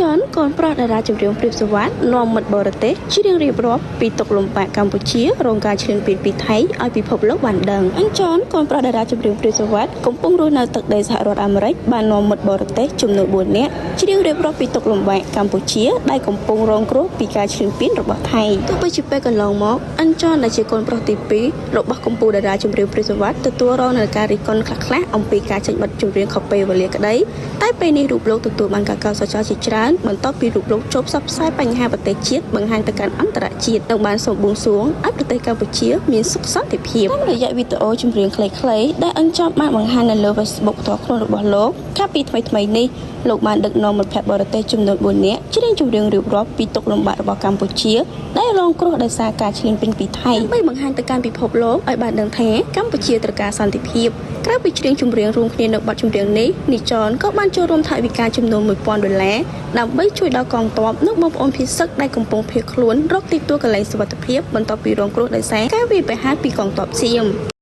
ចនកូនប្រុសតារាចម្រៀងព្រាបសុវត្ថិនាំមិត្តបរទេសច្រៀងរៀបរាប់ពីទុក្ខលំបាកកម្ពុជារងការឈ្លានពានពីថៃឲ្យពិភពលោកបានដឹងអិនចនកូនប្រុសតារាចម្រៀងព្រាបសុវត្ថិកំពុងរស់នៅទឹកដីសហរដ្ឋអាមេរិកបាននាំមិត្តបរទេសចំនួន4នាក់ច្រៀងរៀបរាប់ពីទុក្ខលំបាកកម្ពុជាដែលកំពុងរងគ្រោះពីការឈ្លានពានរបស់ថៃទោះបីជាពេលកន្លងមកអិនចនដែលជាកូនប្រុសទី2របស់កម្ពុជាតារាចម្រៀងព្រាបសុវត្ថិទទួលរងនឹងការរិះគន់ខ្លះៗអំពីការចេញបទចម្រៀងខុសពេលវេលាក្តីតែពេលនេះរូបលោកទទួលបានការកោតសរសើរជាច្រើនបន្ទាប់ពីរូបលោកជប់ផ្សព្វផ្សាយបញ្ហាប្រទេសជាតិបង្ហាញទៅកាន់អន្តរជាតិនិងបានសូមបួងសួងឲ្យប្រទេសកម្ពុជាមានសុខសន្តិភាពតាមរយៈវីដេអូចម្រៀងខ្លីៗដែលអិនចនបានបង្ហាញនៅលើ Facebook ផ្ទាល់ខ្លួនរបស់លោកកាលពីថ្មីៗនេះលោកបានដឹកនាំមិត្តភ័ក្តិបរទេសចំនួន4នាក់ច្រៀងចម្រៀងរៀបរាប់ពីទុក្ខលំបាករបស់កម្ពុជាដែលរងគ្រោះដោយសារការឈ្លានពានពីថៃដើម្បីបង្ហាញទៅកាន់ពិភពលោកឲ្យបានដឹងថាកម្ពុជាត្រូវការសន្តិភាពក្រៅពីច្រៀងចម្រៀងរួមគ្នានៅបទចម្រៀងនេះនីចនក៏បានចូលរួមថវិកាចំនួន1000ដុល្លារដើម្បីជួយដល់កងទ័ពនិងបងប្អូនភៀសសឹកដែលកំពុងភៀសខ្លួនរកទីទួលកន្លែងសុវត្ថិភាពបន្ទាប់ពីរងគ្រោះដោយសារការវាយប្រហារពីកងទ័ពសៀម។